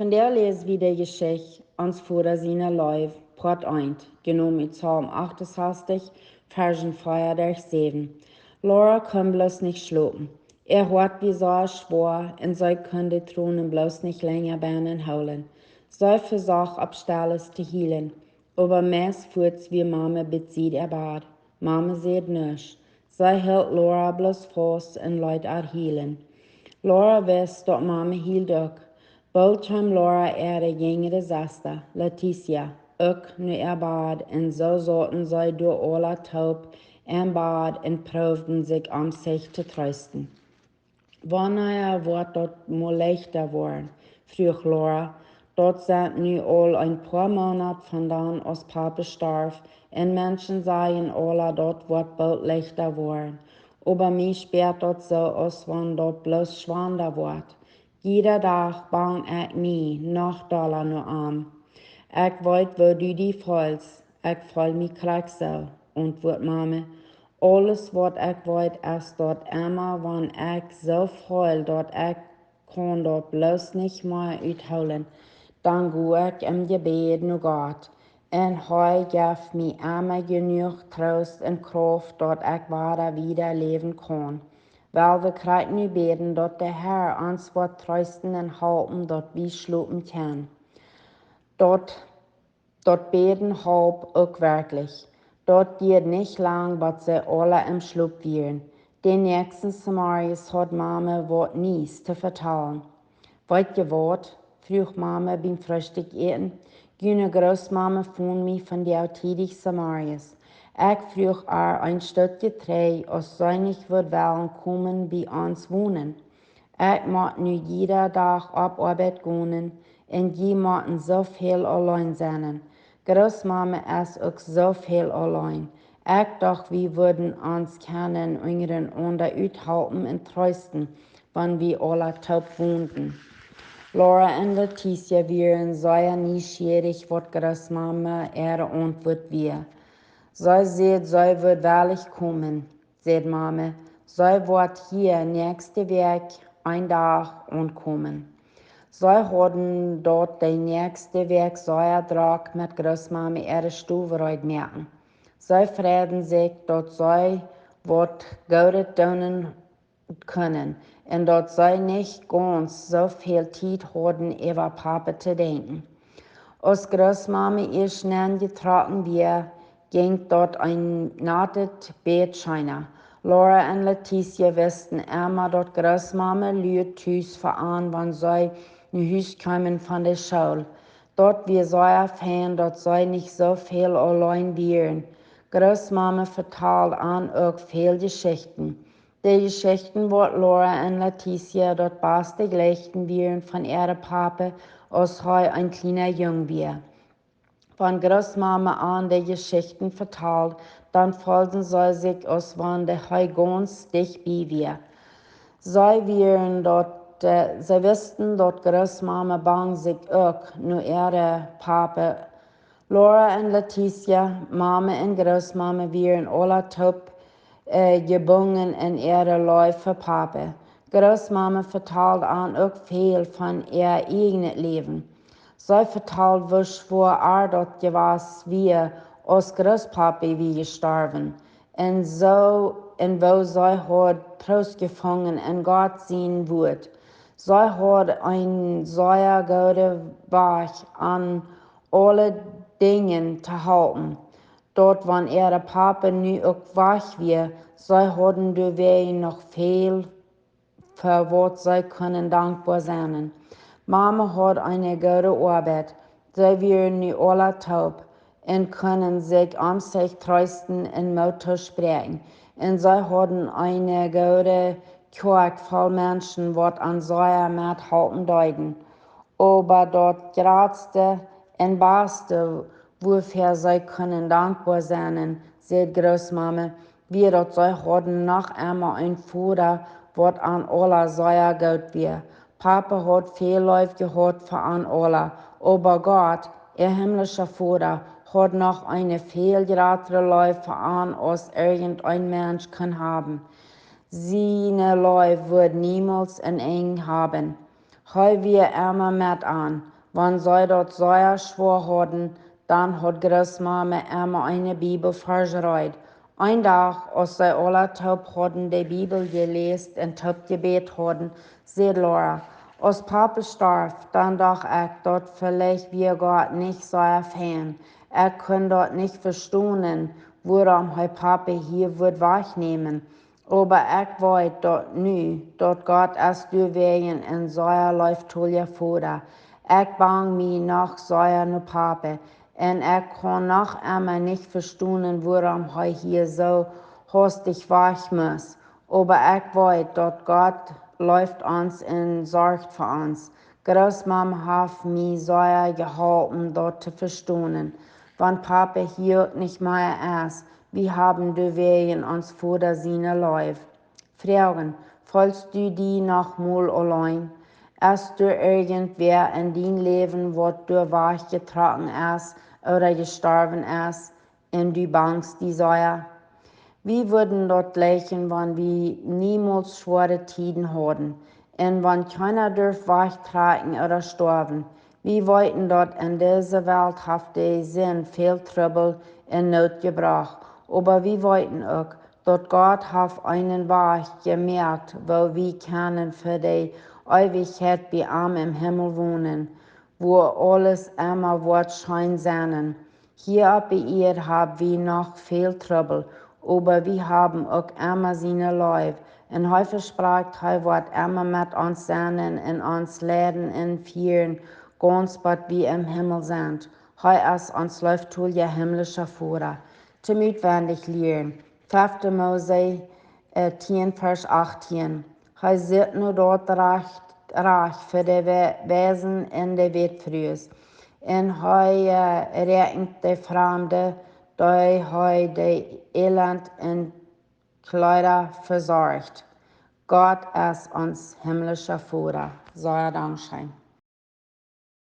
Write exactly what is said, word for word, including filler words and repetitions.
Vondoag läs wie de Jeschicht Ons Voda siene Leew, Poat eent, jenomen ut Psalm achtensastich, Varsch vea derch säwen. Laura kunn bloos nich schlopen. Äa Hoat wia sea schwoa un see kunn de Tronen bloos nich lenja bennen hoolen. See vesocht opp Stalles to hielen, oba meist fuats wia Mame bie äa Bad. Mame säd nuscht. See hilt Laura bloos faust un leet äa hielen. Laura wist, daut Mame hield uk. Boolt kjeem Laura äare jinjre Sesta, Leticia, uk no äa Bad, un soo sauten see doa aula toop em Bad un proowden sikj om sikj to treesten. Wanea woat daut mol leichta woaren? fruach Laura. Daut sent nu aul een poa Moonat von dan aus Papa storf, un Menschen sajen aula, daut woat boolt leichta woaren. Oba mie spieet daut soo aus wan daut bloos schwanda woat. Jieda Dach bang ekj mie noch dolla no am. Ekj weet, woo du die feelst. Ekj feel mie krakjt soo, auntwuat Mame. Aules waut ekj weet es daut emma wan ekj soo feel daut ekj kaun daut bloos nich mea uthoolen, dan go ekj em Jebäd no Gott. Un hee jeft mie emma jenuach Troost un Krauft daut ekj wada wieda läwen kaun. Well wie krakjt nu bäden daut de Herr ons woat treesten un halpen daut wie schlopen kjennen. Daut, daut Bäden holp uk werkjlich. Daut dieed nich lang, bat see aula em Schlop wieren. Dän näakjsten Zemorjes haud Mame waut Niees to vetalen. Weet jie waut? fruach Mame biem Freestikjäten. June Grootmame funk mie vondoag tiedich Zemorjes. Ekj fruach äa een Stootje trigj, aus see nich wudd wellen komen bie ons wonen. Ekj mott nu jieda Dach opp Oabeit gonen un jie motten soo väl auleen sennen. Grootmame es uk soo väl auleen. Ekj docht, wie wudden ons kjennen unjarenaunda uthalpen un treesten, wan wie aula toop wonden. Laura un Leticia wieren sea nieschierich, waut Grootmame äare Auntwuat wia. See säd, see wudd wellich komen, säd Mame. See woat hia näakjste Wäakj een Dach aunkomen. See hauden daut de näakjste Wäakj sea drock met Grootmame äare Stow reed moaken. See freiden sikj, daut see waut Goodet doonen kunnen un daut see nich gaunz soo väl Tiet hauden, äwa Papa to denkjen. Aus Grootmame ieescht nenjetrocken wia, jinkj daut een natet bät scheena. Laura un Leticia wisten emma, daut Grootmame luad tus fa an, wan see no Hus kjeemen von de School. Daut wia sea fein, daut see nich soo väl auleen wieren. Grootmame vetald an uk väl Jeschichten. De Jeschichten, waut Laura un Leticia daut baste jlikjten, wieren von äare Papa, aus hee een kjliena Jung wia. Wan Grootmame an de Jeschichten vetald, dan feelden see sikj, aus wan hee gaunz dicht bie wia. See wieren daut, äh, see wisten, daut Grootmame bangd sikj uk no äare Papa. Laura un Leticia, Mame un Grootmame wieren aula toop, äh, jebungen en äare Leew fa Papa. Grootmame vetald an uk väl von äa ieejnet Läwen. See vetald, woo schwoa äa daut jewast wia, aus Grootpapa wia jestorwen. Un soo, un woo see haud Troost jefungen en Gott sien Wuat. See haud een sea gooden Wajch, an aule Dinja to halpen. Daut wan äare Papa nu uk wajch wia, see hauden doawäajen noch väl, fa waut see kunnen dankboa sennen. Mame haud eene goode Oabeit. See wieren nu aula toop un kunnen sikj om sikj treesten un Moot toospräakjen. Un see hauden eene goode Kjoakj voll Menschen, waut an sea methalpen deeden. Oba daut jratste un baste, wuafäa see kunnen dankboa sennen, säd Grootmame, wia daut see hauden noch emma een Voda, waut an aula sea goot wia. Papa haud väl Leew jehaut fa an aula, oba Gott, äa himlischa Voda, haud noch eene väl jratre Leew fa an aus irjent een Mensch kunn haben. Siene Leew wudd niemols een Enj haben. Hee wia emma met an. Wan see daut sea schwoa hauden, dan haud Grootmame emma eene Bibelvarsch reed. Een Dach, aus see aula toop hauden de Bibel jeläst un toop jebät hauden, säd Laura: Aus Pape storf, dan docht ekj, daut veleicht wia Gott nich sea fein. Ekj kunn daut nich vestonen, wuarom hee Pape hia wudd wajchnämen. Oba ekj weet daut nu, daut Gott es doawäajen een sea leeftolja Voda. Ekj bang mie noch sea no Pape, un ekj kaun noch emma nich vestonen, wuarom hee hia soo haustich wajch must. Oba ekj weet, daut Gott leeft ons un sorcht fa ons. Grootmame haft mie sea jeholpen, daut to vestonen. Wan Pape hia uk nich mea es, wie haben doawäajen ons Voda siene Leew. Froagen: Feelst du die noch mol auleen? Es doa irjentwäa en dien Läwen, waut doa wajchjetrocken es ooda jestorwen es, un du bangst die sea? Wie wudden daut jlikjen, wan wie niemols schwoare Tieden hauden, un wan kjeena durf wajchtrakjen ooda stoawen. Wie weeten, daut en dise Welt haft de Sind väl Trubbel un Noot jebrocht, oba wie weeten uk, daut Gott haft eenen Wajch jemoakt, woo wie kjennen fa de Eewichkjeit bie am em Himmel wonen, wua aules emma woat scheen sennen. Hia opp de Ieed hab wie noch väl Trubbel, oba wie haben uk emma siene Leew. Un hee vesprakjt, hee woat emma met ons sennen un ons leiden un fieren, gauns bat wie em Himmel sent. Hee es ons leeftolja himmlischa Voda. Toom utwendich lieren: fefte Mose, äh, tieen, Varsch achtieen. Hee sitt no daut rajcht, rajcht fa de Wä-, Waisen un de Wätfrues. Un hee, äh, räakjent de Framde, dee hee de Elend un Kjleeda vesorcht. Gott es ons himmlischa Voda. Sea dankscheen.